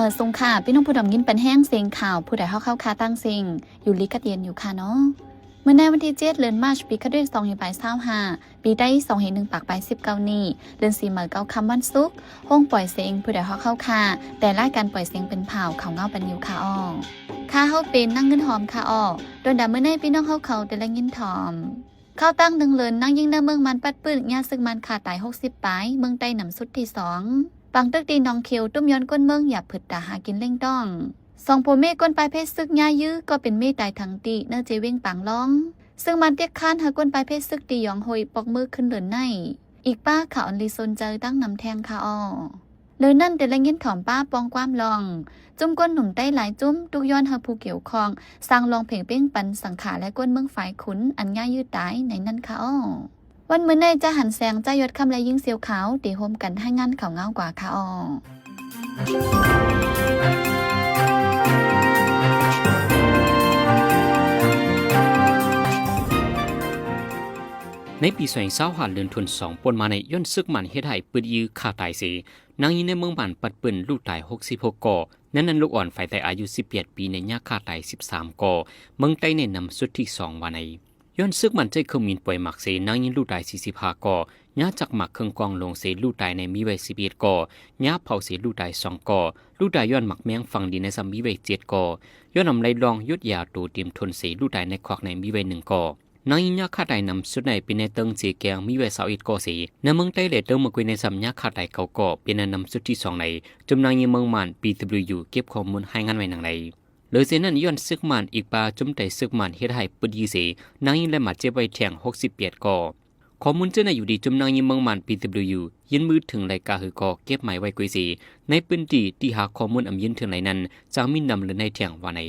ເອີ ສົງຂາ ພີ່ນ້ອງຜູ້ດຳຍິນປັນແຮງເສງຂ່າວ ຜູ້ໃດຮອກເຮົາຄາຕັ້ງເສັງ ຢູ່ລີກັດເຢັນຢູ່ຄາເນາະ. ມື້ໃນວັນທີເຈັດ ເດືອນມາດ ປີຄະລິດສອງພັນຊາວຫ້າ ປີໄຕສອງພັນໜຶ່ງປາກປາຍສິບເກົ້ານີ້ ເດືອນສີ່ໃໝ່ເກົ້າຄ່ຳວັນສຸກ ໂຮງປ່ອຍເສັງ ຜູ້ໃດຮອກເຮົາຄາ ແຕ່ລາຍການປ່ອຍເສັງເປັນພາວເຂົ້າເງົາປັນຢູ່ຄາອອ. ຄາເຮົາເປັນນາງເງິນຫອມຄາອອ. ໂດນດາມື້ໃນ ພີ່ນ້ອງເຮົາເຂົາແຕ່ລະຍິນຖ່ອມ. ຂ່າວຕ່າງໜຶ່ງເລີນ ນາງຍິງໃນເມືອງມ່ານປັດປື້ນ ຍາດເສິກມ່ານຂ້າຕາຍຫົກສິບປາຍ ເມືອງໃຕ້ໜຳສຸດທີສອງ. ປາງຕຶກທີ່ໜອງຂຽວ ຕຸ້ມຍ້ອນກົ້ນເມືອງຢາບຜຶດຕາຫາກິນລ້ຽງຕ້ອງ. ສອງຜົວເມຍກົ້ນປາຍເພເສິກຍາຍຢື້ ກໍເປັນເມຕາຍທັງຕີ ໃນເຈວຽງປາງລອງ. ເສິກມ່ານຕຽກຄານໃຫ້ກົ້ນປາຍເພເສິກທີ່ຢອງໂຮຍປອກມືຂຶ້ນເລີນໃນ. ອີກປ້າຂາອ່ອນລີຊົນເຈີຕັ້ງນຳແທ່ງຄາອອ. ເລີນນັ້ນແຕ່ລະຍິນຖ່ອມປ້າປ່ອງຄວາມລອງ ຈຸ້ມກົ້ນໜຸ່ມໃຕ້ຫຼາຍຈຸ້ມ ຕຸກຍ້ອນໃຫ້ຜູ້ກ່ຽວຂ້ອງສ້າງລອງເພງເປັງປັນສັງຂາ ແລະ ກົ້ນເມືອງຝາຍຂຸນ ອັນຍາຍຢື້ຕາຍໃນນັ້ນຄາອອ. ວັນມື້ໃນ ຈາຫັນແສງ ຈາຍອດຄຳ ແລະ ຍິງສ່ຽວຂາວ ທີ່ຮ່ວມກັນລາຍງານຂ່າວເງົາກວ່າຄາອອ. ໃນປີສອງພັນຊາວຫ້າ ເດືອນທວນສອງ ປົນມາໃນ ຍ້ອນເສິກມ່ານເຮັດໃຫ້ປຶດຢື້ຂ້າຕາຍເສ ນາງຍິງໃນເມືອງມ່ານປັດປື້ນ ລູກຕາຍຫົກສິບຫົກກໍ ໃນນັ້ນລູກອ່ອນຝ່າຍໃຕ້ອາຍຸສິບແປດປີໃນຍາຂ້າຕາຍສິບສາມກໍ ເມືອງໃຕ້ໃນນຳສຸດທີສອງວ່າໃນ. ຍ້ອນເສິກມ່ານໃຊ້ເຄື່ອງບິນປ່ອຍໝາກເສ ນາງຍິງລູກຕາຍສີ່ສິບຫ້າກໍ ຍາຈັກໝາກເຄື່ອງກອງລົງເສ ລູກຕາຍໃນມີໄວ້ສິບເອັດກໍ ຍາເຜົາເສ ລູກຕາຍສອງກໍ ລູກຕາຍຍ້ອນໝາກແມງຝັງດິນໃນຊ້ຳມີໄວ້ເຈັດກໍ ຍ້ອນອຳໄລລອງຢຸດຢາໂຕເຕັມທົນເສ ລູກຕາຍໃນຄອກໃນມີໄວ້ໜຶ່ງກໍ. ນາງຍິງຍາຂ້າຕາຍນຳສຸດໃນເປັນໃນເຕີງເຊແກງ ມີໄວ້ຊາວເອັດກໍເສ ໃນເມືອງໃຕ້ ແລະ ເຕີງເມືອງກຸຍໃນຊ້ຳຍາຂ້າຕາຍເກົ້າກໍ ເປັນໃນນຳສຸດທີສອງໃນ ຈຸ້ມນາງຍິງເມືອງມ່ານ PWU ເກັບຂໍ້ມູນລາຍງານໄວ້ດັ່ງໃດ. ເລີຍເສນັ້ນ ຍ້ອນເສິກມ່ານ ອີກປາຈຸ້ມໃຕ້ເສິກມ່ານເຮັດໃຫ້ປຶດຢື້ເສ ນາງຍິງໄດ້ບາດເຈັບໄວ້ແທ່ງຫົກສິບແປດກໍ. ຂໍ້ມູນເຈົ້າໜ້າທີ່ຢູ່ດີຈຸ້ມນາງຍິງເມືອງມ່ານ PWU ຍື່ນມືເຖິງໄດ້ກະຫືກໍເກັບໝາຍໄວ້ກຸຍເສ ໃນພື້ນທີ່ທີ່ຫາຂໍ້ມູນອຳຢືນເຖິງໄດ້ນັ້ນ ຈະມີນຳເລີນໃນແທ່ງວ່າໃນ.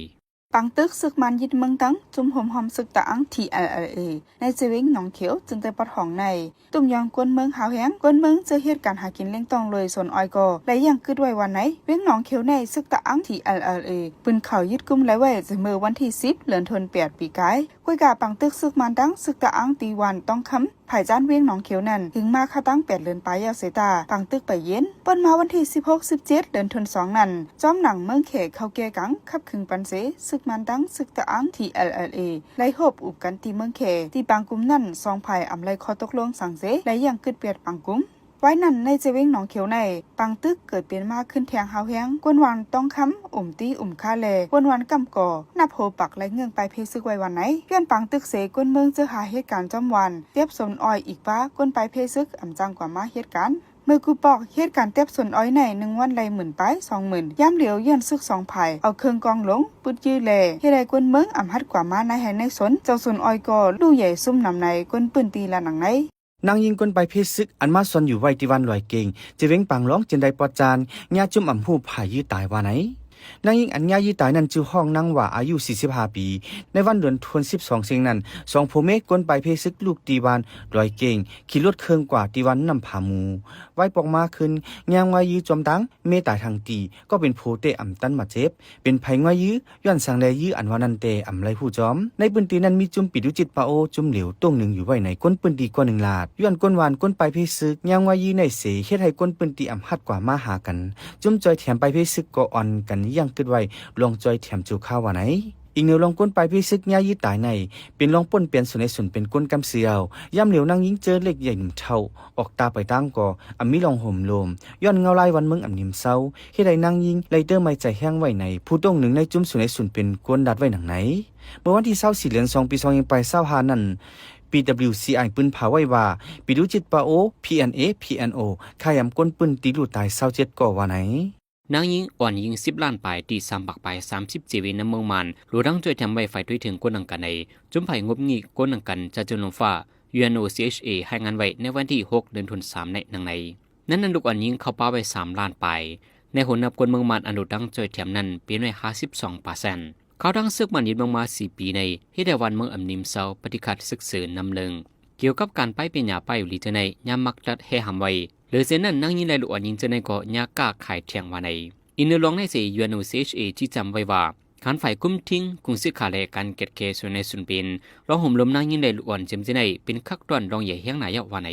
ປາງຕຶກເສິກມ່ານຍຶດເມືອງຕັ້ງ ຈຸ້ມໂຮມຮ່ວມເສິກຕະອັງ TNLA ໃນເຈວຽງໜອງຂຽວ ເຈີງໃຕ້ປະທ້ອງໃນ ຕຸ້ມຍ້ອນກົ້ນເມືອງຫາວແຮງ ກົ້ນເມືອງເຈີເຮັດການຫາກິນລ້ຽງຕ້ອງໂດຍສວນອ້ອຍກໍໄດ້ຢ່າງກຶດໄວ້ວ່າໃນ ວຽງໜອງຂຽວໃນ ເສິກຕະອັງ TNLA ປືນເຂົ້າຍຶດກຸມໄດ້ໄວ້ແຕ່ເມື່ອວັນທີສິບ ເດືອນທວນແປດ ປີກາຍ. ກວຍກາປາງຕຶກເສິກມ່ານຕັ້ງ ເສິກຕະອັງ ທີ່ບ້ານຕ້ອງຄຳ ພາຍຈານວຽງໜອງຂຽວນັ້ນ ຫຶງມາຄາຕັ້ງແປດເດືອນປາຍແລ້ວເສຕາ ປາງຕຶກໄປເຢັນ. ປົນມາວັນທີສິບຫົກ ສິບເຈັດ ເດືອນທວນສອງນັ້ນ ຈອມໜັງເມືອງແຂເຂົ້າແກ່ກັງ ຂັບຂຶງປັນເສ ເສິກມ່ານຕັ້ງ ເສິກຕະອັງ TNLA ໄດ້ໂຮບອຸບກັນທີ່ເມືອງແຂ ທີ່ປາງກຸ່ມນັ້ນສອງຝ່າຍອຳໄລຂໍ້ຕົກລົງສັງເສ ໄດ້ຢ່າງກຶດແປດປາງກຸ່ມ. ວາຍນັ້ນໃນເຈວຽງໜອງຂຽວໃນ ປາງຕຶກເກີດເປັນມາຂຶ້ນແທ່ງຫາວແຮງ ກ້ວນວັນຕ້ອງຄຳ ອຸ້ມຕີ ອຸ້ມຂ້າ ແລະ ກ້ວນວັນກຳກໍ ນັບໂຮປັກ ແລະ ເງື້ອງປາຍເພເສິກໄວ້ວ່າໃນ ຍ້ອນປາງຕຶກເສ ກົ້ນເມືອງເຈີຫາເຮັດການຈອມວັນ ແຕບສວນອ້ອຍ ອີກປາກ້ນປາຍເພເສິກອຳຈ້າງກວ່າມາເຮັດການ. ເມື່ອກູປອກເຮັດການແຕບສວນອ້ອຍໃນໜຶ່ງວັນໄດ້ໝື່ນປາຍ ສອງໝື່ນ ຍາມຫຼຽວຍ້ອນເສິກສອງຝ່າຍເອົາເຄື່ອງກອງລົງ ປຶດຢື້ແລ ເຮັດໃຫ້ກົ້ນເມືອງອຳຮັດກວ່າມານາຍໄຮ່ນາຍສົນ ເຈົ້າສວນອ້ອຍກໍ ດູໃຫຍ່ຊຸມນຳໃນ ກົ້ນພື້ນທີ່ລະໜັງໃນ. ນາງຍິງກົ້ນປາຍເພເສິກ ອັນມາຊ່ອນຢູ່ໄວ້ທີ່ບ້ານລອຍເກງ ເຈວຽງປາງລອງ ເຈີງໃຕ້ປອດຈານ ຍາຈຸ້ມອຳຮູບພາຢື້ຕາຍວ່າໃນ. ນາງຍິງອັນຍາຢື້ຕາຍນັ້ນ ຊື່ຮ້ອງນາງຫວາ ອາຍຸສີ່ສິບຫ້າປີ. ໃນວັນເດືອນທວນສິບສອງເສັງນັ້ນ ສອງຜົວເມຍກົ້ນປາຍເພເສິກ ລູກທີ່ບ້ານລອຍເກງ ຂີ່ລົດເຄື່ອງກວ່າທີ່ວັນນ້ຳຜາໝູ ໄວປອກມາຄືນ ຍາມວ່າຢື້ຈອມຕາງ ເມຕາຍທັງຕີ ກໍເປັນໂພແຕ່ອຳຕັນບາດເຈັບ ເປັນໃຜງ່ວຍຢື້ ຍ້ອນສັງແລຢື້ອັນວ່ານັ້ນແຕ່ອຳໄລຮູ້ຈອມ. ໃນພື້ນທີ່ນັ້ນມີຈຸ້ມປີດູຈິດປາໂອ ຈຸ້ມຫຼຽວໂຕ່ງໜຶ່ງຢູ່ໄວ້ໃນ ກົ້ນພື້ນທີ່ກວ່າໜຶ່ງລາດ ຍ້ອນກ້ນວັນ ກົ້ນປາຍເພເສິກ ຍາມວ່າຢື້ໃນເສ ເຮັດໃຫ້ກົ້ນພື້ນທີ່ອຳຮັດກວ່າມາຫາກັນ ຈຸ້ມຈ່ອຍແຖມປາຍເພເສິກກໍອ່ອນກັນຢ່າງກຶດໄວ້ ລອງຈ່ອຍແຖມໂຈຄາວ່າໃນ. ອີກແນວລອງ ກົ້ນປາຍເພເສິກຍາຢື້ຕາຍໃນ ເປັນລອງປົນປ່ຽນສຸນໃນສຸນເປັນກົ້ນກຳເຊຍວ ຍາມຫຼຽວນາງຍິງເຈີເລັກໃຫຍ່ໜຸ່ມເຖົ້າ ອອກຕາໄປຕ່າງກໍ ອຳມີລອງໂຫມໂລມ ຍ້ອນເງົາລາຍວັນເມືອງອຳນິມເຊົາ ເຮັດໃຫ້ນາງຍິງໄດ້ເຕີໄມ້ໃຈແຫ້ງໄວ້ໃນ ຜູ້ຕ້ອງໜຶ່ງໃນຈຸ້ມສຸນໃນສຸນເປັນກົ້ນລາດໄວ້ດັ່ງໃນ. ເມື່ອວັນທີຊາວສີ່ ເດືອນສອງ ປີສອງພັນຊາວຫ້ານັ້ນ PWCI ປືນເຜົາໄວ້ວ່າ ປີດູຈິດປາໂອ PNA PNO ຂ້າຢຳກົ້ນປື້ນຕີລູກຕາຍຊາວເຈັດກໍວ່າໃນ. ນາງຍິງ ອ່ອນຍິງສິບລ້ານປາຍ ຕີສາມປາກປາຍ ສາມສິບເຈເວນຳເມືອງມ່ານ ຫຼວງດັງຈ່ອຍແຖມໄວ້ຝ່າຍໂດຍເຖິງກົ້ນນັງກັນໃນ ຈຸ້ມໄພງົບງິ້ງກົ້ນນັງກັນຈາກຈຸ້ມລົມຟ້າ UNOCHA ລາຍງານໄວ້ໃນວັນທີຫົກ ເດືອນທວນສາມໃນ ດັ່ງໃນ. ນັ້ນນັ້ນລູກອ່ອນຍິງເຂົ້າປ່າໄວ້ສາມລ້ານປາຍ ໃນຫົວນັບກົ້ນເມືອງມ່ານອັນໂດດດັງຈ່ອຍແຖມນັ້ນ ເປັນໄວ້ຫ້າສິບສອງເປີເຊັນ. ຂ່າວທາງເສິກມ່ານຍຶດເມືອງມາສີ່ປີໃນ ເຮັດໃຫ້ບ້ານເມືອງອຳນິມເຊົາ ປະຕິຄັດເສິກເສີນນຳເລີງ ກ່ຽວກັບການໄປເປັນຫຍ້າປ້າຢູ່ລີເທື່ອໃນ ຍາມມັກຕັດແຮ່ຫຳໄວ້. ເລີຍເຊັ່ນນັ້ນ ນາງຍິງ ແລະ ລູກອ່ອນຍິງເທື່ອໃນກໍຍາກຄ້າຂາຍແທ່ງວ່າໃນ. ອີກແນວລອງໃນເສ UNOCHA ຊີ້ຈຳໄວ້ວ່າ ການຝ່າຍຄຸມທິງ ກຸງສິກຂາ ແລະ ການແກດແກ່ສ່ວນໃນສຸນເປັນ ລອງໂຫມລົມນາງຍິງ ແລະ ລູກອ່ອນເຈີມເທື່ອໃນ ເປັນຄັກຕ້ອນລອງໃຫຍ່ແຮງໜ້າຍາວວ່າໃນ.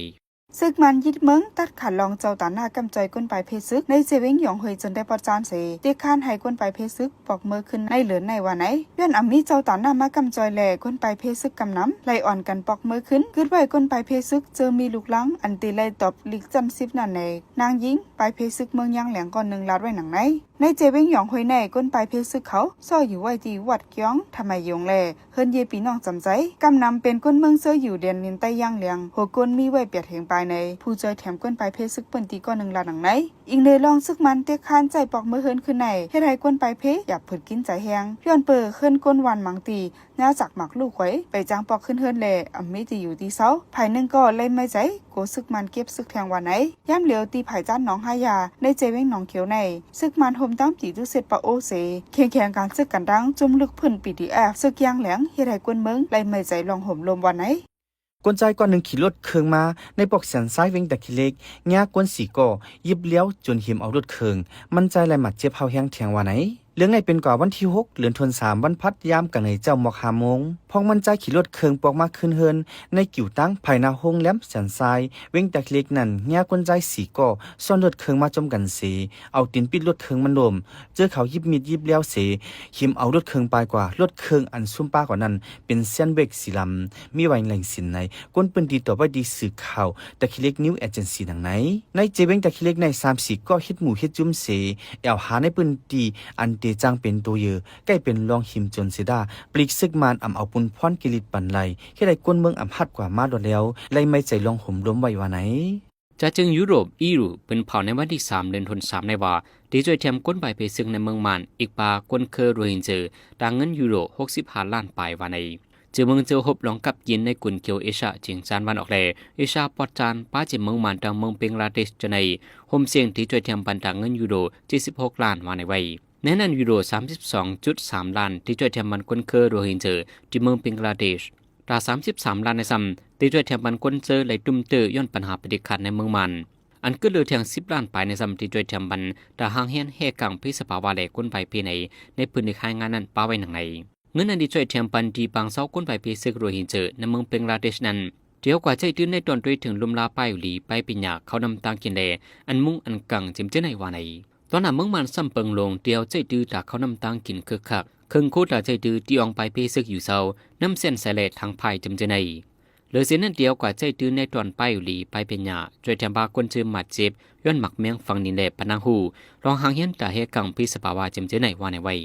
ຊຶກມານຍຶດເມືອງ ຕັດຂາດລອງເຈົ້າຕາໜ້າກຳຈ່ອຍກົນປາຍເພຊຶກ ໃນເຊເວັງຢອງໂຮຍຈົນໄດ້ປອດຈານເສ ເຕະຄ້ານໃຫ້ກົນປາຍເພຊຶກ ປອກເມີຂຶ້ນໃນເລີນໃນວ່າໃນ. ຍ້ອນອຳມີເຈົ້າຕາໜ້າມາກຳຈ່ອຍ ແລະ ກົນປາຍເພຊຶກກຳນຳ ໄລ່ອ່ອນກັນປອກເມີຂຶ້ນ. ຄິດໄວ້ກົນປາຍເພຊຶກເຈີມີລຸກລັງ ອັນຕິໄລ່ຕອບລີກຊັ້ນສິບນັ້ນແລະ ນາງຍິງປາຍເພຊຶກເມືອງຍາງແຫຼງ ກ່ອນໜຶ່ງ ລາດໄວ້ໜັງໃນ. ໃນເຈເວັງຢອງໂຮຍໃນ ກົນປາຍເພຊຶກເຂົາ ຊໍ້ຢູ່ໄວ້ທີ່ວັດກຽງທຳໄມຢົງ ແລະ ເຮືອນເຢຍປີນ້ອງຈຳໃຈ ກຳນຳເປັນຄົນເມືອງເຊີຢູ່ແດນດິນໃຕ້ຢ່າງຫຼຽງ ຫົວຄົນມີໄວ້ແປດແຫ່ງປາຍໃນ ຜູ້ຊ່ອຍແຖມຄົນປາຍເພຊຶກເພິ່ນຕີກ່ອນໜຶ່ງລາດໜັງໃນ. ອີງເນີຍລອງຊຶກມັນເຕະຄ້ານໃຈປອກເມີເຮືອນຄືນໃນ ເຮັດໃຫ້ຄົນປາຍເພຢາບຜືດກິນໃຈແຮງ ຍ້ອນເປີເຮືອນຄົນວັນມັງຕີ ຍາຈາກໝາກລູກໄຂ ໄປຈ້າງປອກຂຶ້ນເຮືອນ ແລະ ອຳມີທີ່ຢູ່ທີ່ເຊົາ. ຝ່າຍໜຶ່ງກໍໄລ່ໄມ້ໃຈ ໂກຊຶກມັນເກັບຊຶກແທງວ່າໃນ. ຍາມຫຼຽວທີ່ຜາຍຈານໜອງຫາຢາ ໃນເຈເວັງໜອງຂຽວໃນ ຊຶກມັນໂຮມຕາມຕີຕູ້ເສັດປະໂອເສ ແຂ່ງແຂ່ງການຊຶກກັນດັ່ງຈຸ່ມລຶກພື້ນ ປີດີແອັຟ ຊຶກຢ່າງແຫຼງ ເຮັດໃຫ້ຄົນເມືອງໄລ່ໄມ້ໃຈລອງໂຮມລົມວ່າໃນ. ຄົນຊາຍກ່ອນໜຶ່ງຂີ່ລົດເຄີງມາໃນປອກແສນຊາຍເວັງຕາຂີ້ເຫຼັກ ຍາຄົນສີ່ກໍຍິບລ້ຽວຈົນຫິມເອົາລົດເຄີງ ມັນຈາຍໄລ່ໝາດເຈັບເຮົາແຮງແທງວ່າໃນ. ເລື່ອງໃນເປັນກວ່າວັນທີຫົກ ເດືອນທັນສາ ວັນພັດ ຍາມກາງໃນເຈົ້າໝອກຫ້າໂມງ ພວກມັນຈາຍຂີ່ລົດເຄື່ອງປອກມາຂຶ້ນເຮືອນ ໃນກິວຕັ້ງພາຍໜ້າໂຮງແຮມແສນຊາຍ ເວັງຕາເລັກນັ້ນ ຍາຄົນຊາຍສີ່ກໍຊ້ອນລົດເຄື່ອງມາຈົ່ມກັນເສ ເອົາຕີນປິດລົດເຄື່ອງມັນລົ້ມ ເຈີເຂົາຢິບມີດຢິບລ້ຽວເສ ຫິມເອົາລົດເຄື່ອງປາຍກວ່າ. ລົດເຄື່ອງອັນຊຸມປາກວ່ານັ້ນ ເປັນແຊນເບກສີດຳ ມີໄວແຫຼງສີໃນ. ຄົນພື້ນທີ່ຕອບໄວ້ທີ່ສື່ຂ່າວຕາຂີ້ເຫຼັກນິວເອເຈັນຊີດັ່ງໃນ. ໃນເຈເວັງຕາຂີ້ເຫຼັກໃນ ສາມສີ່ກໍເຮັດໝູ່ເຮັດຈຸ້ມເສ ແອວຫາໃນພື້ນທີ່ອັນເຕຈັ່ງເປັນໂຕເຢີ ໃກ້ເປັນລອງຫິມຈົນເສດາ ປະລິກຊຶກມານອຳເອົາປຸນພອນກິລິດປັນໄລ ເຮັດໃຫ້ຄົນເມືອງອຳຮັດກວ່າມາລວດແລ້ວ ໄລ່ໄມ້ໃຈລອງໂຮມລົມໄວ້ວ່າໃນ. ຈາຈຶ່ງຢູໂຣບ ອີຢູ ເພິ່ນເຜົາໃນວັນທີສາມ ເດືອນທັນສາມໃນວ່າ ທີ່ຊ່ວຍແຖມຄົນປາຍເພຊຶກໃນເມືອງມານ ອີກປາຄົນເຄີໂຣຮິນເຈ ຕາເງິນຢູໂຣ ຫົກສິບຫ້າລ້ານປາຍວ່າໃນ. ເຈີເມືອງເຈີຮົບລອງກັບຈີນໃນກຸນເກຽວເອຊຽາຈຽງຈານວັນອອກ ແລະ ເອຊຽາປອດຈານ ປາເຈເມືອງມານ ຕາງເມືອງເບັງລາເດຊ ຈະໃນໂຮມສຽງທີ່ຊ່ວຍແຖມບັນຕາເງິນຢູໂຣ ເຈັດສິບຫົກລ້ານວ່າໃນໄວ້. ໃນນັ້ນຢູໂຣ ສາມສິບສອງຈຸດສາມລ້ານ ທີ່ຊ່ວຍແຖມບັນຄົນເຄີໂຣຮິນເຈ ທີ່ເມືອງເບັງລາເດຊ. ຕາສາມສິບສາມລ້ານໃນຊ້ຳ ທີ່ຊ່ວຍແຖມບັນຄົນເຈີໄລ່ຕຸ້ມເຕີຍ້ອນບັນຫາປະຕິກຂັດໃນເມືອງມານ. ອັນເກີດເຫຼືອແທງສິບລ້ານປາຍໃນຊ້ຳ ທີ່ຊ່ວຍແຖມບັນຕາຮ່າງຮຽນແຮ່ກາງເພສະພາວະ ແລະ ຄົນປາຍເພໃນ ໃນພື້ນທີ່ລາຍງານນັ້ນປະໄວ້ດັ່ງໃນ. ເງິນອັນທີ່ຊ່ວຍແຖມປັນທີ່ປາງຊາວຄົນປາຍເພຊຶກໂຣຮິນເຈ ໃນເມືອງເບັງລາເດຊນັ້ນ ທີ່ເຮົາກວ່າໃຊ້ຕື່ມໃນຕອນໂຕຍເຖິງລຸ່ມລາປ້າຍຫລີ ປາຍປີຍາ ເຂົ້ານ້ຳຕາງກິນແລ ອັນມຸງອັນກັງຈິມເຈີໃນວ່າໃນ. ຕອນໜ້າເມືອງມານຊ້ຳເປິງລົງ ທີ່ເຮົາໃຊ້ຕື້ຕາເຂົ້ານ້ຳຕາງກິນເຄີກຄັກ ເຄິ່ງໂຄຕາໃຊ້ຕື້ທີ່ອອງປາຍເພຊຶກຢູ່ເຊົາ ນ້ຳເສັ້ນໃສແລະຖັງພາຍຈຳເຈີໃນ. ເຫຼືອເສຍນັ້ນ ທີ່ເຮົາກວ່າໃຊ້ຕື້ໃນຕອນປາຍຫລີ ປາຍເປັນຍາ ຊ່ວຍແຖມພາຄົນເຈີໝາດເຈັບ ຍ້ອນໝາກແມງຝັງດິນແລະປະໜາງຫູ ລອງຫາງຮຽນຕາແຮ່ກັງເພສະພາວະຈຳເຈີໃນວ່າໃນໄວ້.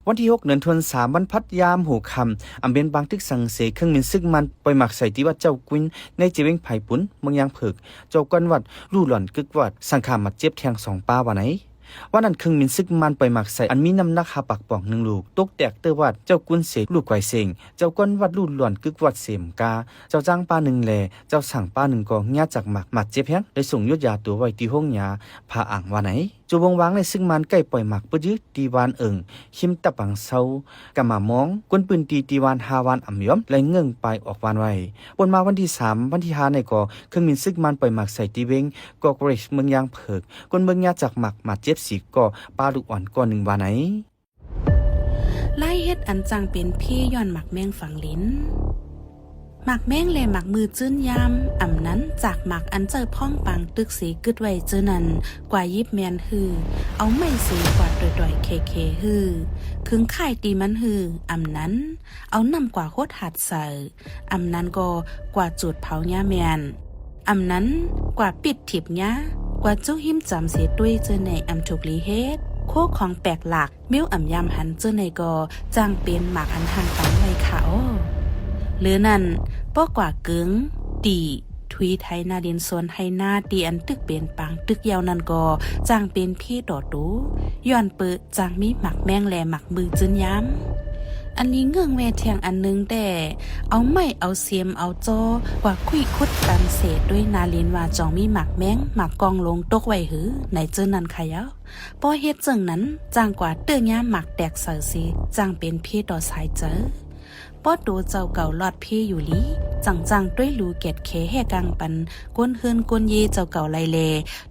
ວັນທີຫົກ ເດືອນທັນສາມ ວັນພັດ ຍາມຫົວຄ່ຳ ອຳເປັນບາງຕຶກສັງເສ ເຄື່ອງບິນຊຶກມານປ່ອຍໝາກໃສ່ທີ່ວັດເຈົ້າກຸນ ໃນເຈເວັງໄພປຸນ ເມືອງຍາງເຜິກ ເຈົ້າກ້ອນວັດ ລູຫຼອນກຶກວັດ ສັງຂາມາດເຈັບແທງສອງປາວ່າໃນ. ວັນນັ້ນເຄື່ອງບິນຊຶກມານປ່ອຍໝາກໃສ່ ອັນມີນ້ຳໜັກຫ້າປາກປອງໜຶ່ງລູກ ຕົກແຕກເຕີວັດເຈົ້າກຸນເສ ລູກໄກວເສັງ ເຈົ້າກ້ອນວັດ ລູຫຼອນກຶກວັດເສມກາ ເຈົ້າຈ້າງປາໜຶ່ງ ແລະ ເຈົ້າຊ່າງປາໜຶ່ງກໍຍາຈາກໝາກ ບາດເຈັບແຮງ ໄດ້ສົ່ງຢຸດຢາຕົວໄວ້ທີ່ໂຮງຢາຜາອ່າງວ່າໃນ. ຈຸວງວາງໃນຊຶກມານໃກ້ປ່ອຍໝາກປຶດຍືດ ທີ່ວານເອີງ ຮິມຕະປັງເຊົາ ກຳມາມອງ ຄົນພື້ນທີ່ທີ່ວານຫ້າວານອຳຍອມ ໄລ່ເງື່ອນປາຍອອກວານໄວ້. ປົນມາວັນທີສາມ ວັນທີຫ້າໃນກໍ ເຄື່ອງບິນຊຶກມານປ່ອຍໝາກໃສ່ທີ່ເວັງ ກໍເກຣສ ເມືອງຍາງເຜິກ ຄົນເມືອງຍາຈາກໝາກ ບາດເຈັບສີ່ກໍ ປາລູກອ່ອນກໍໜຶ່ງວ່າໃນ. ລາຍເຮັດອັນຈ້າງເປັນເພຍ້ອນໝາກແມງຝັງດິນ. ໝາກແມງ ແລະ ໝາກມືຈືນຍາມ ອຳນັ້ນຈາກໝາກອັນເຈົ້າພ້ອມປາງຕຶກເສກຶດໄວ້ເຈີນັ້ນ ກວ່າຢິບແມ່ນຮື ເອົາໄມ້ເສກວ່າຕ່ອຍໆແຂໆຮື ເຄິ່ງຄ້າຍຕີມັນຮື ອຳນັ້ນເອົານ້ຳກວ່າຫົດຫັດໃສ່ ອຳນັ້ນກໍກວ່າຈູດເຜົາຍາແມ່ນ ອຳນັ້ນກວ່າປິດຖີບຍາ ກວ່າຈຸຫິມຈຳເສໂຕຍເຈີໃນ ອຳທຸກລີເຮັດ ໂຄຂອງແປກຫຼັກ ແມວອຳຍາມຫັນເຈີໃນກໍຈ້າງເປັນໝາກອັນຫ່າງກັນໄວ້ຄ່າອໍ. ເຫຼືອນັ້ນ ປໍກວ່າເກິ່ງ ຕີ ທຸຍໄຖນາດິນສວນໄຮ່ນາ ທີ່ອັນຕຶກເປັນປາງຕຶກຢາວນັ້ນກໍຈ້າງເປັນເພຕໍ່ໂຕ ຍ້ອນເປີ ຈ້າງມີໝາກແມງ ແລະ ໝາກມືຈືນຍາມ. ອັນນີ້ເງື່ອນແວ່ແທງອັນໜຶ່ງແດ່ ເອົາໄມ້ ເອົາເສມ ເອົາຈໍ ກວ່າຄຸຍຂຸດຕັນເສໂຕຍນາລິນວ່າຈ່ອງມີໝາກແມງ ໝາກກອງລົງຕົກໄວ້ຫຼື ໃນເຈີນັ້ນຂະເຍົາ. ພໍເຮັດເຈີນັ້ນ ຈ້າງກວ່າເຕີຍາໝາກແຕກໃສ່ເສ ຈ້າງເປັນເພຕໍ່ສາຍເຈີ. ພໍໂຕເຈົ້າເກົ່າລອດເພຢູ່ລີ ຈັ່ງຈ້າງໂຕຍລູແກດແຂແຮ່ກາງປັນ ກົນເຮືອນກົນເຢເຈົ້າເກົ່າໄລ່ແລ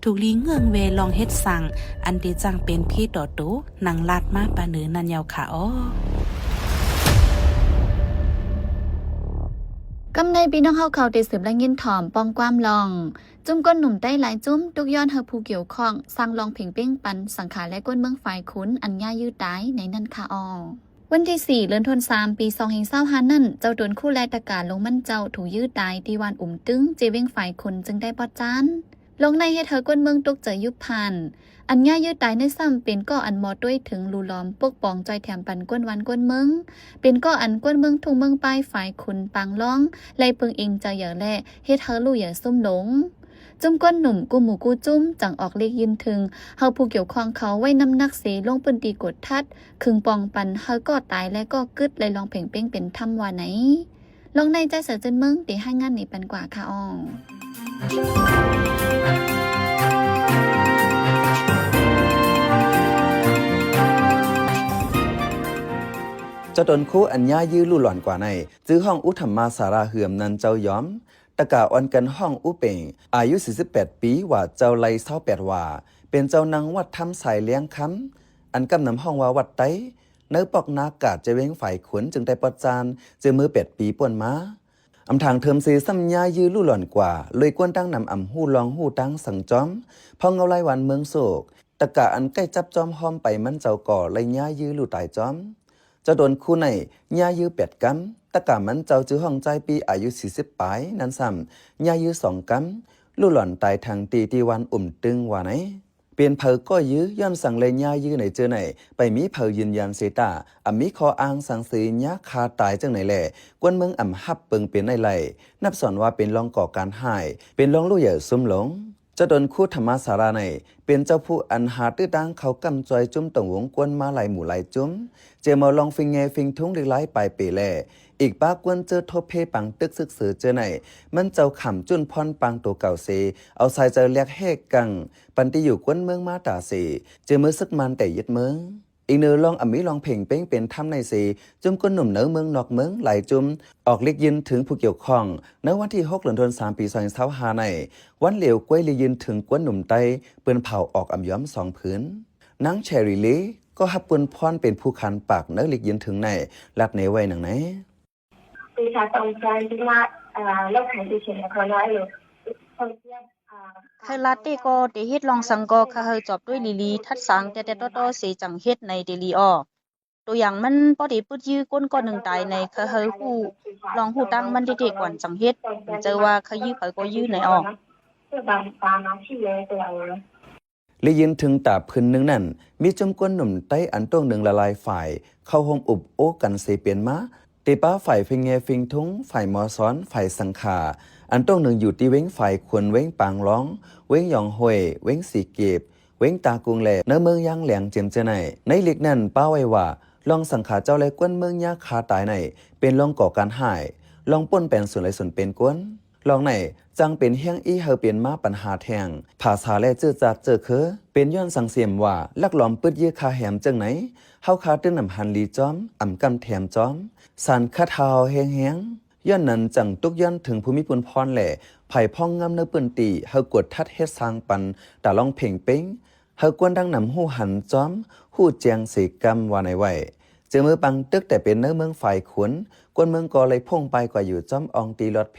ທຸກລີເງື່ອນແວ່ລອງເຮັດສ້າງ ອັນເຕຈ້າງເປັນເພຕໍ່ໂຕ ດັ່ງລາດມາປາເນີນັ້ນເຍົາຂະອໍ. ກຳໃນພີ່ນ້ອງເຮົາເຂົາໄດ້ສືບໄດ້ຍິນຖອມປ່ອງຄວາມລອງ ຈຸ້ມກົ້ນໜຸ່ມໄຕ້ຫຼາຍຈຸ້ມ ຕຸກຍ້ອນໃຫ້ຜູ້ກ່ຽວຂ້ອງສ້າງລອງເພງເປ້ງປັນສັງຂາ ແລະ ກ້ວນເມືອງຝ່າຍຂຸນ ອັນຍ່າຍຢື້ຕາຍໃນນັ້ນຄະອໍ. ວັນທີສີ່ ເດືອນທັນວາ ປີສອງພັນຊາວຫ້ານັ້ນ ເຈົ້າຕົນຄູ ແລະ ຕະກາ ລົງມັນເຈົ້າ ຖືກຢື້ຕາຍທີ່ວັນອຸມຕຶງ ເຈເວັງຝາຍຂຸນ ຈຶ່ງໄດ້ປອດຈານ. ລອງໃນເຮັດໃຫ້ກ້ວນເມືອງຕົກໃຈຍຸບຜ່ານ. ອັນຍ່າຍຢື້ຕາຍໃນຊ້ຳ ເປັນກໍອັນບໍ່ຕົວະເຖິງ ຫຼູຫຼອມ ປົກປ້ອງ ຈ່ອຍແຖມປັນກ້ວນວັນກ້ວນເມືອງ, ເປັນກໍອັນກ້ວນເມືອງທຸ່ງເມືອງປາຍ ຝາຍຂຸນ ປາງລອງ ໄລ່ເພິ່ງເອງໃຈເຫຍີແລະ ເຮັດໃຫ້ລູກເຫຍີຊຸມຫຼົງ. ຈຸ້ມກົ້ນໜຸ່ມ ກູ້ໝູ່ກູ້ຈຸ້ມ ຈັ່ງອອກລິກຍື່ນເຖິງ ເຮົາຜູ້ກ່ຽວຂ້ອງເຂົາໄວ້ນຳໜັກເສ ລົງພື້ນທີ່ກວດທັດ ຄຶງປ້ອງປັນ ເຮົາກໍຕາຍ ແລະ ກໍກຶດ ແລະ ລອງເພງເປ້ງເປັນທຳວ່າໃນ. ລອງໃນ ໃຈເສືອຈືນເມືອງ ໄດ້ຮາຍງານນີ້ປັນກວ່າຄະອໍ. ເຈົ້າຕົນຄູອັນຍ່າຍຢື້ຫຼູຫຼອນກວ່າໃນ ຈື່ຮ້ອງອຸທຳມາສາລາເຮືອມນັນເຈົ້າຍອມ ຕະກາອ່ອນກັນຮ້ອງອຸເປັງ ອາຍຸສີ່ສິບແປດປີ ວ່າເຈົ້າໄລ່ຊາວແປດວ່າ ເປັນເຈົ້ານັ່ງວັດທຳສາຍແລງຄຳ ອັນກຳນຳຮ້ອງວ່າວັດໄຕ ໃນປອກນາກາດ ເຈເວັງຝາຍຂຸນ ຈຶ່ງໄດ້ປອດຈານ ເຈີເມື່ອແປດປີປ່ວນມາ. ອຳທາງເທີມເຊຊ້ຳຍ່າຍຢື້ຫຼູຫຼອນກວ່າ ເລີຍກ້ວນຕັ້ງນຳອຳຮູ້ລອງຮູ້ຕັ້ງສັງຈອມ ເຜົ່າເງົາລາຍວັນເມືອງໂສກ ຕະກາອັນໃກ້ຈັບຈອມຫ້ອມໄປມັນເຈົ້າກໍໄລ່ຍ່າຍຢື້ຫຼູຕາຍຈອມ. ເຈົ້າຕົນຄູໃນຍ່າຍຢື້ແປດກຳ ຕະກາມັນເຈົ້າຈື່ຮ້ອງຈ້າຍປີ ອາຍຸສີ່ສິບປາຍນັ້ນຊ້ຳ ຍ່າຍຢື້ສອງກຳ ຫຼູຫຼອນຕາຍທັງຕີ ທີ່ວັນອຸມຕຶງວ່າໃນ. ເປັນໃຜກໍຢື້ ຍ້ອນສັງແລຍ່າຍຢື້ໃນເຈີໃນ ໄປມີໃຜຢືນຢັນເສຕາ ອຳມີຂໍ້ອ້າງສັງເສຍຍ່າຄາຕາຍຈັ່ງໃນແລ ກ້ວນເມືອງອຳຮັບເປິງເປັນໃນໄລ ນັບສອນວ່າເປັນລອງກໍ່ການຮ້າຍ ເປັນລອງລູກເຫຍີຊຸມຫຼົງ. ເຈົ້າຕົນຄູທຳມາສາລາໃນ ເປັນເຈົ້າຜູ້ອັນຫາຕື້ຕັ້ງເຂົ້າກຳຈອຍຈຸ້ມຕົງວົງກວນມາຫຼາຍໝູ່ຫຼາຍຈຸ້ມ ເຈເມົາລອງຟິງແງຟິງທຸງລິກລາຍປາຍເປແລ ອີກປ້າກວນເຈີໂທເພປາງຕຶກຊຶກເສີເຈີໃນ ມັນເຈົ້າຂຳຈຸ້ນພອນປາງໂຕເກົ່າເສ ເອົາສາຍໃຈແລກແຫກກັງ ປັນຕີຢູ່ກວນເມືອງມາຕາເສ ເຈເມີສຶກມານແຕ່ຍຶດເມືອງ. ອີກເໜີລອງອຳມີລອງເພງເປ້ງເປັນທຳໃນເສ ຈຸ້ມກົ້ນໜຸ່ມໃນເມືອງນອກເມືອງຫຼາຍຈຸ້ມ ອອກລິກຍື່ນເຖິງຜູ້ກ່ຽວຂ້ອງ ໃນວັນທີຫົກ ເດືອນທັນວາ ປີສອງພັນຊາວຫ້າໃນ ວັນຫຼຽວກ້ວຍລິກຍື່ນເຖິງກ້ວນໜຸ່ມໄຕ້ ເປີ້ນເຜົາອອກອຳຍອມສອງຜືນ. ນາງແຊຣີເລ ກໍຮັບປຸນພອນເປັນຜູ້ຂານປາກໃນລິກຍື່ນເຖິງໃນ ລັດໃນໄວ້ໜັງໃນ. ເຂົາລັດເຕກໍເຕເຮັດລອງສັງກໍ ຂ້າເຮົາຈອບດ້ວຍລີລີ ທັດສາງແຕ່ແຕ່ຕໍ່ໆເສຈັ່ງເຮັດໃນເຕລີອອກ. ໂຕຢ່າງມັນພໍເຕປືດຢື້ກົ້ນກ້ອນໜຶ່ງຕາຍໃນ ຂ້າເຮົາຮູ້ລອງຮູ້ຕັ້ງມັນເຕໆກ່ອນຈັ່ງເຮັດ ເປັນເຈົ້າວ່າຂ້າຢື້ໃຜກໍຢື້ໃນອອກ. ລິກຢືນເຖິງຕາຜືນໜຶ່ງນັ້ນ ມີຈຸ້ມກົ້ນໜຸ່ມໄຕ້ອັນໂຕ່ງໜຶ່ງຫຼາຍໆຝ່າຍ ເຂົ້າໂຮມອຸບໂອ້ກັນເສເປັນມາ ເຕປາຝ່າຍເຟງແງເຟງທຸງ, ຝ່າຍໝໍສອນ, ຝ່າຍສັງຂາ, ອັນໂຕ່ງໜຶ່ງຢູ່ທີ່ເວັງຝາຍຂຸນ, ເວັງປາງລອງ, ເວັງຢອງຫ້ວຍ, ເວັງສີເກບ, ເວັງຕາກຸງ ແລະ ໃນເມືອງຢາງແຫຼງ ເຈີມເຈີໃນ. ໃນລິກນັ້ນປາໄວ້ວ່າ ລອງສັງຂາເຈົ້າ ແລະ ກວນເມືອງຍ່າຄາຕາຍໃນ ເປັນລອງກໍ່ການຮ້າຍ, ລອງປົນແປນສູນໄຫຼສູນເປັນກົນ. ລອງໃນຈັ່ງເປັນຮຽງອີ່ເຮີເປັນມາປັນຫາແທ່ງ ຜາສາ ແລະ ຈື່ຈາກເຈີເຄີ ເປັນຍ້ອນສັງສຽມວ່າ ລັກລອມປຶດຢື້ຄາແຮມເຈີໃນ ເຮົາຄາຕື່ນນຳຫັນລີຈອມ ອຳກຳແຖມຈອມ ສານຄັດເຮົາແຮງໆ. ຍ້ອນນັ້ນຈັ່ງຕຸກຍ້ອນເຖິງຜູ້ມີປຸນພອນ ແລະ ໃຜພອງງາມໃນພື້ນທີ່ ເຮົາກວດທັດເຮັດສ້າງປັນຕາລອງເພງເປັງ ເຮົາກວນດັ່ງນຳຮູ້ຫັນຈອມ ຮູ້ແຈ້ງເສກຳວ່າໃນໄວ້. ເຈີເມືອປາງຕຶກແຕ່ເປັນໃນເມືອງຝາຍຂຸນ ກວນເມືອງກໍໄລ່ພົ່ງປາຍກວ່າຢູ່ຈອມອ່ອງຕີລອດເພ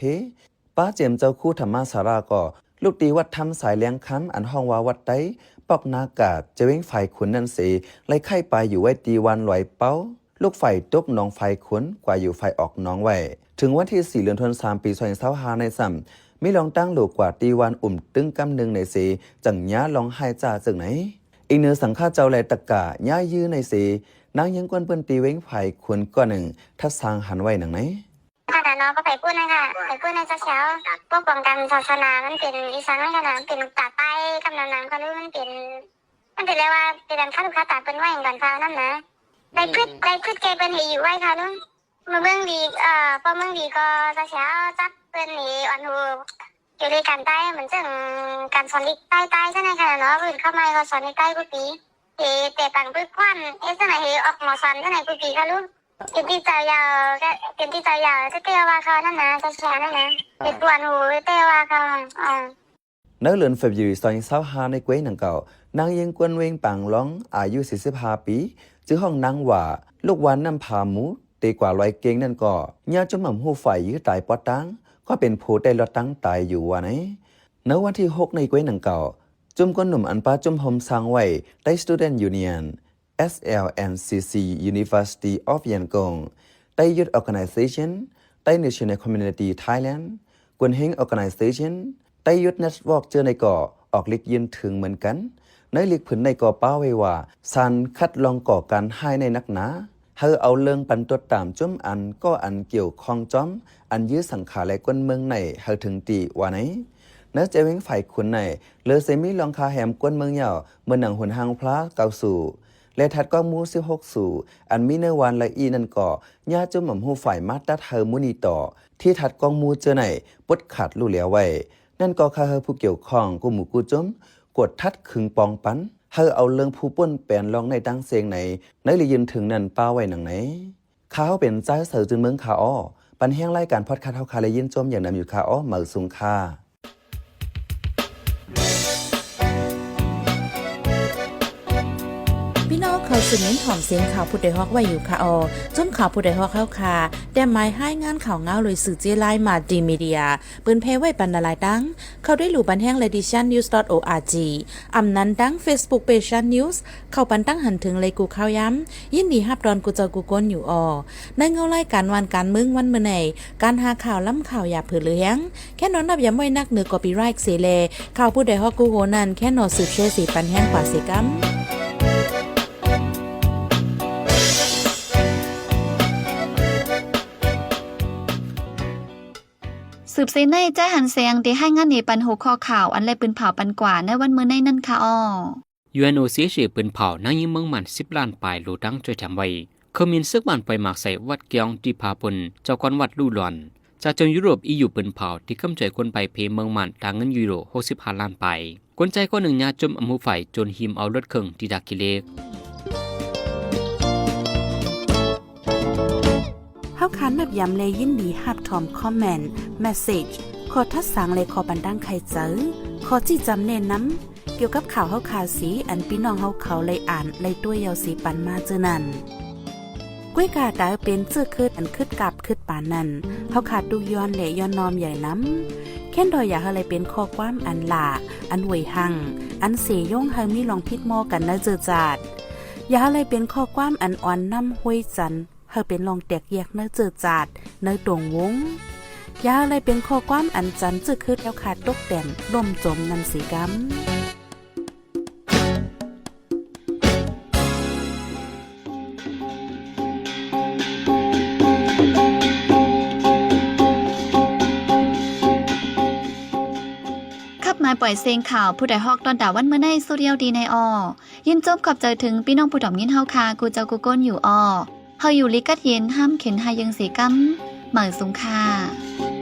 ປາເຈມເຈົ້າຄູທຳມະສາລາກໍ ລູກຕີວັດທຳສາຍແລງຄຳ ອັນຮ້ອງວ່າວັດໄຕ ປອກນາກາດ ຈະເວັງຝາຍຂຸນນັ້ນເສ ໄລ່ໄຂ່ປາຍຢູ່ໄວ້ທີ່ວັນລອຍເປົ້າ ລູກຝາຍຕົກໜອງຝາຍຂຸນ ກວ່າຢູ່ຝາຍອອກໜອງໄວ້. ເຖິງວັນທີສີ່ ເດືອນທັນວາ ປີສອງພັນຊາວຫ້າໃນຊ້ຳ ມີລອງຕັ້ງໂຫຼກວ່າທີ່ວັນອຸ່ມຕຶງກຳໜຶ່ງໃນເສ ຈັ່ງຍາລອງຫາຍຈາເຈີໃນ. ອີກເໜືອສັງຂາເຈົ້າ ແລະ ຕະກາຍາຍືໃນເສ ນາງຍິງກວນປືນຕີເວັງຝາຍຂຸນກ້ອນໜຶ່ງ ທັດສາງຫັນໄວ້ດັ່ງໃນ. ຂະໜາດນ້ອງກໍໄປປຸ້ນນະ ໄປປຸ້ນໃນຊະແຊວ ປົກປ້ອງກັນສາສະໜາ ມັນເປັນອີ່ສັງຂະໜາດ ເປັນຕາໄປກຳນຳນຳກໍຮູ້ ມັນເປັນ ມັນເປັນແລ້ວວ່າ ເປັນອັນຄາລູກຄາຕາເພິ່ນໄວ້ຫຍັງກ່ອນຟ້າວນຳນະ ໄດ້ຄຶດ ໄດ້ຄຶດແກ່ເພິ່ນໃຫ້ຢູ່ໄວ້ຄ່າລຸງ ເມືອງດີ ເອີ ພໍ່ເມືອງດີກໍຊະແຊວ ຈັບເພິ່ນໃຫ້ອ່ອນຮູ້ ຢູ່ເລື່ອຍການໃຕ້ ເໝືອນເຊິ່ງການສອນລິກໃຕ້ໃຕ້ຊັ້ນນະ ຂະໜາດນ້ອງອື່ນເຂົ້າມາກໍສອນລິກໃຕ້ກູປີ ເຮັດແຕ່ປັງປຶກຄວັນ ເຮັດຈັ່ງໃດໃຫ້ອອກໝໍສອນຈັ່ງໃດກູປີຄ່າລຸງ ເປັນທີ່ເຈົ້າຢາວ ເປັນທີ່ເຈົ້າຢາວ ແຕ່ວ່າເຂົານັ້ນນະ ຊະແຊວນັ້ນນະ ເຮັດກວນຫູ ແຕ່ວ່າເຂົາ ອື. ໃນເດືອນເຟບຣາຣີ ສອງພັນຊາວຫ້າໃນເກວຍດັ່ງກ່າວ ນາງຍິງກວນເວັງປາງລອງ ອາຍຸສີ່ສິບຫ້າປີ ຊື່ຫ້ອງນາງວ່າ ລູກວານນ້ຳຜາໝູ ກວ່າຮ້ອຍເກັ່ງນັ້ນກໍ ຍາຈຸ້ມອຳຮູ້ຝ້າຍຢື້ຕາຍປອດຕາງ ກໍເປັນຜູ້ໄດ້ລອດຕັງຕາຍຢູ່ວ່າໃນ. ໃນວັນທີຫົກ ໃນກວຍໜັງເກົ່າ ຈຸ້ມກົ້ນໜຸ່ມອັນປະຈຸ້ມໂຮມສ້າງໄວ້ Thai Student Union, S L N C C, University of Yangon, Thai Youth Organization, Thai National Community Thailand, ກວນເຮງ Organization, Thai Youth Network ເຈີໃນກໍອອກລິກຍື່ນເຖິງເໝືອນກັນ. ໃນລິກຜືນໃນກໍປ້າໄວ້ວ່າ ສານຄັດລອງກໍ່ການຮ້າຍໃນໜັກໜາ ໃຫ້ເອົາເລື່ອງປັນຕົວຕາມຈຸ້ມອັນກໍອັນກ່ຽວຂ້ອງຈອມ ອັນຢື້ສັງຂາ ແລະ ກົ້ນເມືອງໃນໃຫ້ເຖິງທີ່ວ່າໃນ. ໃນແຈວແຫວງຝ່າຍຂຸນໃນ ເລີເສມີລອງຄາແຮມກ້ວນເມືອງຍາວ ເໝືອນໜັງຫົນຮ່າງພລາເກົ້າສູ ແລະ ທັດກ້ອງໝູ່ສິບຫົກສູ ອັນມີເນື້ອວານລະອີນັ້ນກໍ ຍາຈຸ້ມອຳຮູ້ຝ້າຍມາຕັດໃຫ້ໝູ່ນີ້ຕໍ່ ທີ່ທັດກ້ອງໝູ່ເຈີໃນ ປົດຂາດລູກແຫຼວໄວ້. ນັ້ນກໍຂ້າເຮີຜູ້ກ່ຽວຂ້ອງ ກູ້ໝູ່ກູ້ຈຸ້ມ ກວດທັດຄຶງປອງປັນ ໃຫ້ເອົາເລື່ອງຜູ້ປົນແປນລອງໃນຕ່າງເຊງໃນ ໃນລິກຍື່ນເຖິງນັ້ນປ້າໄວ້ໜັງໃນ. ຂ້າເຮົາເປັນຊາຍເສີຈືນເມືອງຄາອໍ ປັນແຮງລາຍການພອດຄາສເຮົາຄາ ແລະ ຍິນຊົມຢ່າງນຳຢູ່ຄາອໍ ໝັ້ນສູງຄ່າ. ພີ່ນ້ອງເຂົ້າສູ່ມິນຖອມເສງຂ່າວຜູ້ດອຍຮອກໄວ້ຢູ່ຄາອໍ ຈຸ້ມຂ່າວຜູ້ດອຍຮອກເຮົາຄາ ແຕ້ມໝາຍຮາຍງານຂ່າວງາວໂດຍສື່ເຈ້ລາຍ Multimedia ເປີນແຜ່ໄວ້ປັນຫຼາຍໆຕັ້ງ ເຂົ້າໄດ້ຫຼູ່ບັນແຮງ Ladition News dot org ອຳນັ້ນຕັ້ງ Facebook Page Shan News ເຂົ້າປັນຕັ້ງຫັນເຖິງເລີຍກູ່ຂ່າວຍາມ ຍິນດີຮັບຕ້ອນກູ່ເຈົ້າກູ່ຄົນຢູ່ອໍ. ໃນເງົາລາຍການຫວ່ານການເມືອງວັນມື້ໃນ ການຫາຂ່າວລ້ຳຂ່າວຢ່າເຜີເຫຼືອແຮງ ແຄ່ນອນນັບຢາມໄວ້ນັກເໜືອ copyright ເສແລ ຂ່າວຜູ້ດອຍຮອກກູ່ໂຮນັ້ນ ແຄ່ນອນສືບແຊເສປັນແຮງກວ່າເສກຳ. ສືບເສໃນ ຈາຍຫັນແສງ ໄດ້ຮາຍງານເນປັນຫົວຂໍ້ຂ່າວ ອັນແລະປືນເຜົາປັນກວ່າໃນວັນມື້ໃນນັ້ນຄະອໍ. ຢູເອັນໂອຊີເອຊເອ ປືນເຜົານາງຍິງເມືອງມ່ານສິບລ້ານປາຍ ໂລຕັງຊ່ວຍແຖມໄວ້. ເຄື່ອງບິນເຊືອກບ້ານປ່ອຍໝາກໃສ່ວັດກຽງທີ່ພາພົນ ເຈົ້າຄອນວັດລຸລອນ. ຈາກເຈົ້າຢູໂຣບ ອີຢູ ປືນເຜົາທີ່ກຳຊ່ວຍຄົນໄພເພເມືອງມ່ານ ຕາເງິນຢູໂຣຫົກສິບຫ້າລ້ານປາຍ. ຄົນຊາຍຄົນໜຶ່ງຍາຈຸ້ມອຳຮູ້ຝ້າຍຈົນຫິມເອົາລົດເຄື່ອງທີ່ທ່າຂີ້ເຫຼັກ. ເຮົາຄານນັບຢາມ ແລະ ຍິນດີຮັບຖອມຄອມເມັນ, ເມສເສຈ, ຂໍ້ທັດສາງ ແລະ ຂໍ້ບັນດາງໄຂໃຈ, ຂໍ້ຊີ້ຈຳແນະນຳ ກ່ຽວກັບຂ່າວເຮົາຄາເສ ອັນພີ່ນ້ອງເຮົາເຂົາໄດ້ອ່ານໄດ້ຕົວະເຍົາເສປັນມາເຈີນັ້ນ. ກວຍກາດາເປັນເຈີຄືດອັນຄຶດກາບຄຶດປານນັ້ນ ເຮົາຄາຕຸກຍ້ອນ ແລະ ຍ້ອນນ້ອມໃຫຍ່ນຳ. ແຄ້ນດອຍຢາກໃຫ້ໄດ້ເປັນຂໍ້ຄວາມອັນຫຼ້າ, ອັນຫວຍຮັ່ງ, ອັນເສຍົງໃຫ້ມີລອງຜິດໝໍ້ກັນໃນເຈີຈາດ. ຢາກໃຫ້ໄດ້ເປັນຂໍ້ຄວາມອັນອ່ອນນ້ຳຫ້ວຍຈັນ ໃຫ້ເປັນລອງແຕກແຍກໃນເຈີຈາດ, ໃນຕົງວົງ. ຢ່າໃຫ້ໄດ້ເປັນຂໍ້ຄວາມອັນຈັນເຈີຄືດແລ້ວຄາຕົກແຕ່ນລົ້ມຈົມນຳເສກຳ. ຂັບມາປ່ອຍເສງຂ່າວ ຜູ້ດອຍຮອກຕອນດາວັນມື້ໃນ ສຸດຍາວດີໃນອໍ. ຍິນຊົມຂອບໃຈເຖິງພີ່ນ້ອງຜູ້ຖອມຍິນເຮົາຄາ ກູ່ເຈົ້າກູ່ຄົນຢູ່ອໍ. ເຮົາຢູ່ລີກັດເຢັນ ຫ້າມເຂັນຫາຍເຢິງເສກຳ ໝາຍສູງຄ່າ.